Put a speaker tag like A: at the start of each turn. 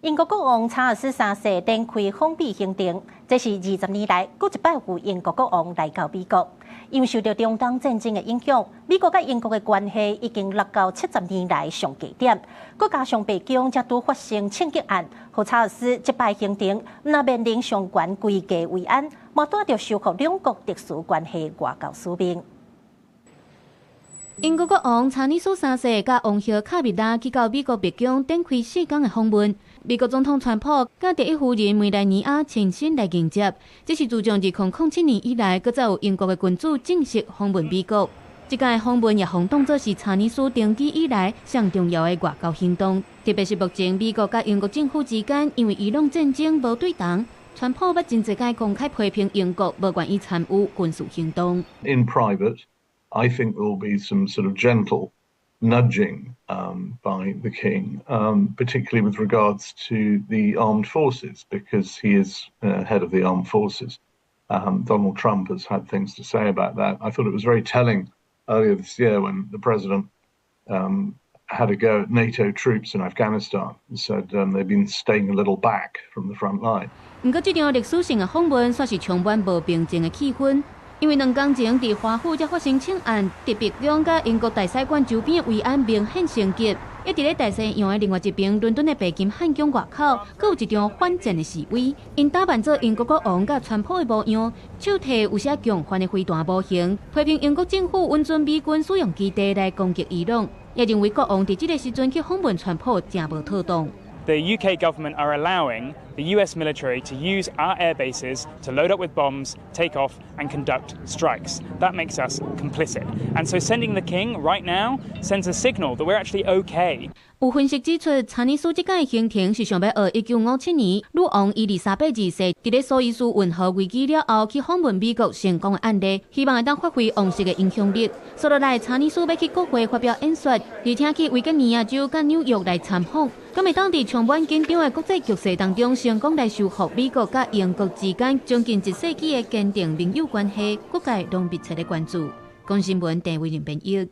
A: 英國國王查爾斯三世展開訪美行程，這是20年來閣一擺有英國國王來到美國。因為受著中東戰爭的影響，美國佮英國的關係已經落到70年來上低點。閣加上白宮才拄發生槍擊案，予查爾斯這擺行程毋但面臨上懸規格維安，嘛帶著修復兩國特殊關係外交使命。
B: 英國國王查爾斯三世佮王后卡蜜拉去到美國白宮展開4工的訪問。美國總統川普佮第一夫人梅蘭妮亞親身來迎接，這是自從2007年以來，閣再有英國的君主正式訪問美國。這擺訪問也予當作是查爾斯登基以來上重要的外交行動，特別是目前美國佮英國政府之間因為伊朗戰爭無對頭，川普捌真濟擺公開批評英國無願意參與軍事行動。
C: In private, I think there will be some sort of gentle nudging by the king, particularly with regards to the armed forces, because he is head of the armed forces. Donald Trump has had things to say about that. I thought it was very telling earlier this year when the president had a go at NATO troops in Afghanistan and said they've been staying a little back from the front line.
B: 毋過，這場歷史性的訪問煞是充滿無平靜的氣氛。因為2工前佇華府才發生槍案，佇白宮佮英國大使館周邊的維安明顯升級。一佇咧大西洋的另外一邊，倫敦的白金漢宮外口，閣有一場反戰的示威。𪜶打扮做英國國王佮川普的模樣，手提有寫共犯的飛彈模型，批評英國政府允准美軍使用基地來攻擊伊朗，也認為國王佇這個時陣去訪問川普，誠無妥當。
D: The UK government are allowing the US military to use our air bases to load up with bombs, take off, and conduct strikes. That makes us complicit. And so sending the king right now sends a signal that we're actually okay.
B: 有分析指出，查爾斯這擺行程是想欲學1957年女王伊麗莎白二世佇咧蘇伊士運河危機了後去訪問美國成功的案例，希望會當發揮王室的影響力。紲落來，查爾斯欲去國會發表演說，而且去維吉尼亞州佮紐約來參訪。敢會當佇充滿緊張的國際局勢當中，成功來修復美國佮英國之間將近一世紀的堅定盟友關係，各界攏密切咧關注。公視新聞鄭偉仁編譯。